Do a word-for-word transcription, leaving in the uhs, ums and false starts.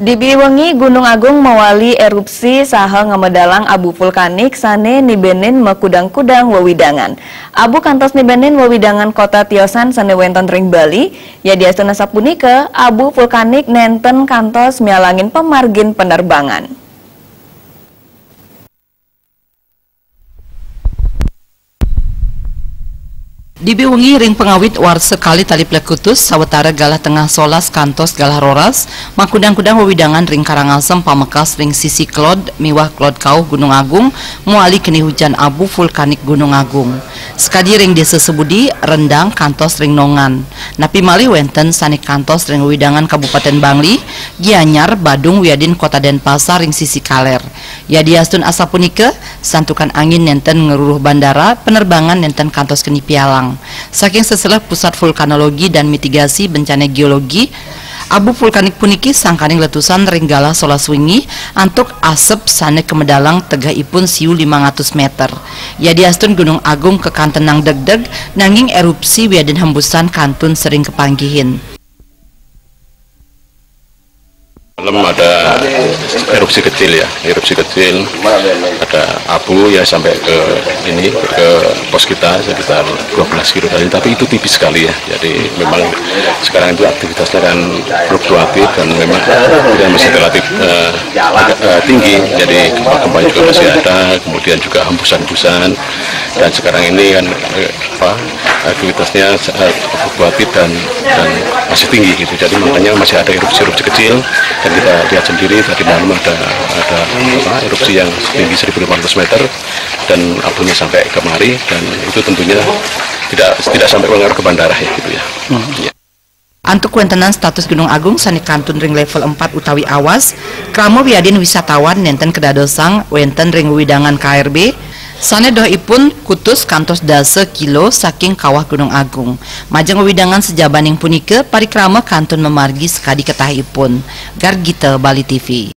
Dibi wengi Gunung Agung mawali erupsi saha ngamedalang abu vulkanik sane nibenin makudang-kudang wewidangan. Abu kantos nibenin wewidangan kota tiosan sane wenten ring Bali, yadiastun asapunika, abu vulkanik nenten kantos mialangin pamargin penerbangan. Dibi wengi ring pangawit warsa kalih tali plekutus sawatara galah tengah solas kantos galah roras, makudang-kudang wewidangan ring Karangasem pamekas ring sisi kelod miwah kelod kauh Gunung Agung mawali keni hujan abu vulkanik Gunung Agung. Sakadi ring Desa Sebudi, Rendang kantos ring Nongan. Napi malih wenten sane kantos ring wewidangan Kabupaten Bangli, Gianyar, Badung wiadin Kota Denpasar ring sisi kaler. Yadiastun asapunika, santukan angin nenten ngruruh bandara, penerbangan nenten kantos keni pialang. Saking seseleh Pusat Vulkanologi dan Mitigasi Bencana Geologi, abu vulkanik puniki sangkaning letusan ring galah solas wengi antuk asep sane kamedalang tegehipun siu limang atus meter. Yadiastun Gunung Agung kakantenang degdeg, nanging erupsi wiadin hembusan kantun sering kapanggihin. Malam ada erupsi kecil ya, erupsi kecil, ada abu ya sampai ke ini, ke pos kita sekitar dua belas kilo tadi, tapi itu tipis sekali ya. Jadi memang sekarang itu aktivitasnya kan fluktuatif dan memang tidak masih relatif eh, agak, eh, tinggi, jadi gempa-gempa juga masih ada, kemudian juga hembusan-hembusan, dan sekarang ini kan eh, apa aktivitasnya eh, fluktuatif dan dan masih tinggi gitu. Jadi makanya masih ada erupsi-erupsi kecil, dan kita lihat sendiri tadi malam ada ada apa, erupsi yang setinggi seribu lima ratus meter, dan abunya sampai kemari, dan itu tentunya tidak tidak sampai mengarah ke bandara ya gitu ya. Antuk wentenan status Gunung Agung sane kantun ring level empat utawi awas, krama wiadin wisatawan nenten kadadosang wenten ring wewidangan K R B, sane dohipun kutus kantos dasa kilo saking kawah Gunung Agung. Majeng wewidangan sajabaning punika, parikrama kantun mamargi sakadi katahipun. Gargita, Bali T V.